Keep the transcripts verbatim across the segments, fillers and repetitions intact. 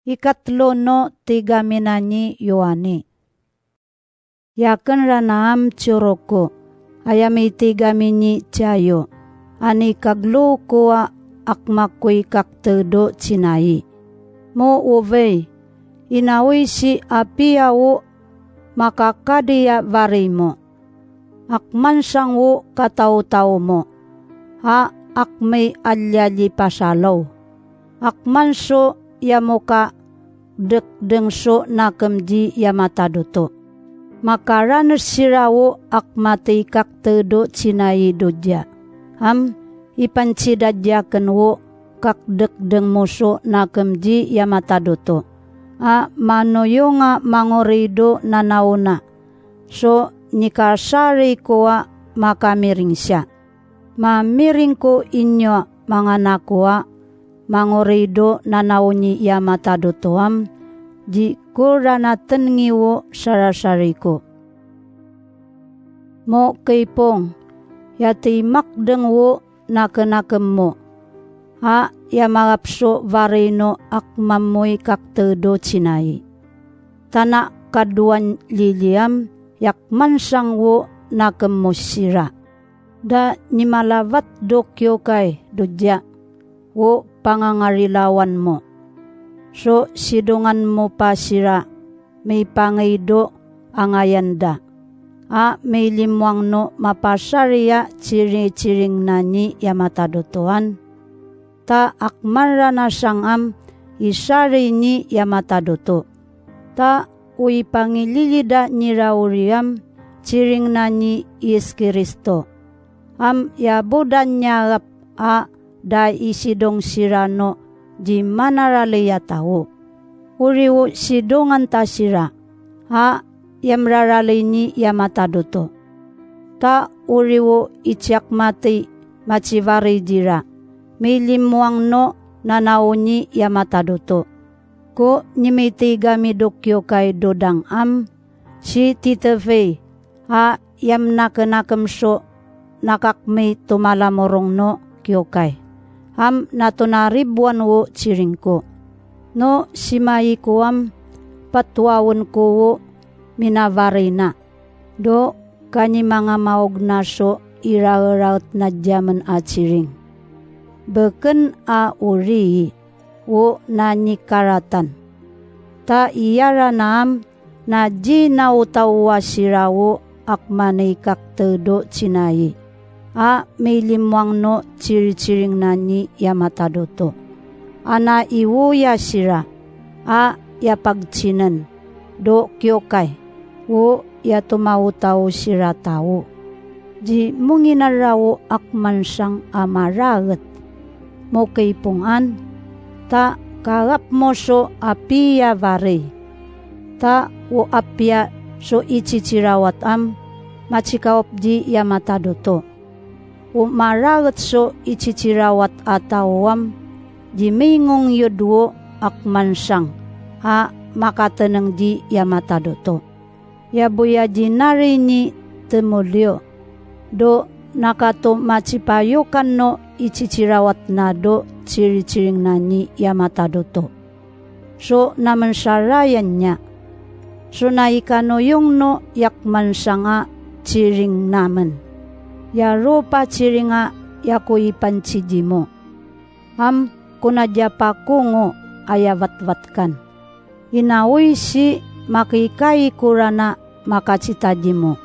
Ikatlo n te ikaminani Ioane. I akenrana am tioroko, ae ami te ikamin tiaio, ane I kaklou koa, ak mwakoi kakteudo tinai. Mo ovei, I na oiti abia ao ma kakaria wareimo. Ak mwantiang ao katautaumo, a ak mai aliali bwatirau. Ak mwanto ia moka dekdeng to nakem ti ia matadoto. Ma karan tira ao ak mwatei kakteudo tinai irouia. Am I bon tirakiaken ao kakdekdengmo to nakem ti ia matadoto. A ma noionga mangore ido nanaona. To ni katarei koa ma kamiringtia. Ma miringko inyo manganakoa mangore ido nanaoni ia matadoto am, ti ko rana tengiwo taratareiko. Mo keibong, ia tei mwakdeng ao nakenakemmo. A ia mwaabwato wareino ak mwamoi kakteudo tinai. Tana kaduan liliam, iak mwantiang ao nakemmo tira. Da ni marawat do kiokai irouia, ao bwa ngangarilawanmo. To tironganmo bwa tira, mai bangei do angaia n ra. A mai rimwangno ma bwatiaria tiringtiring n ani ia matadoto an. Ta ak mwanrana tiang am I tiarei n ia matadoto. Ta ao I bangilirira n ira uriam tiring n ani Iesu Kristo. Am ia buda n ia rab a ra I tidong tira no ti mwanara reiata ao. Uri ao tidongan tatira, a iam rararei n ia matadoto. Ta uri ao I tiak mwatei ma ti wareitira, mai rimwangno nanaoni ia matadoto. Ko ni mai teikami do kiokai do dang am, ti titebwei, a iam nakenakem to nakak mai tomwaramorong no kiokai. Am na tonaribuan ao tiringko. No timwaiko am, bwa tuawenko ao mina wareina. Do kani manga mwaokina to iraoraot n aiaman a tiring. Beken a uri, ao n ani karatan. Ta I arana am, na ti na utaua tira ao ak mwanei kakteudo tinai. A mai rimwangno tiringtiring n ani ia matadoto. A na iuoia tira, a ia bwakitinen, do kiokai, ao ia tomwautau tira tao. Ti mwunginara ao ak mwantiang a mararet. Mo keibong an, ta karabmo to abia warei. Ta ao abia to ititirawat am, ma ti kaobti ia matadoto. Ao mararet to ititirawat a tao am, ti mai ngong iodu ao ak mwantiang, a ma katenengti ia matadoto. Ia buia ti na rei n te morio. Do na kato ma ti bwaiokan no ititirawat n ado tiringtiring n ani ia matadoto. To namen taraia n ia. To na ikanoiong no iak mwantiang a tiring namen. Ia roba tiring a ia ko iban titimo. Am ko na tia bwakongo aia watwatkan. I na oiti ma keikai korana ma katitadimo.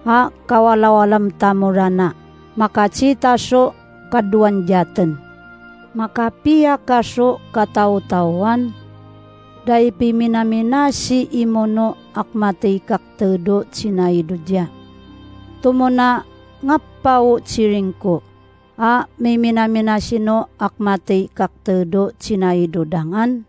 A kawalawalam tamorana ma katitato kaduan tiaten. Ma kabia kato katautauan. Ra I biminaminati imono ak matei kakteudo tinai irouia. Tomona ngabwa ao tiringko. A mai minaminatino ak matei kakteudo tinai irodangan.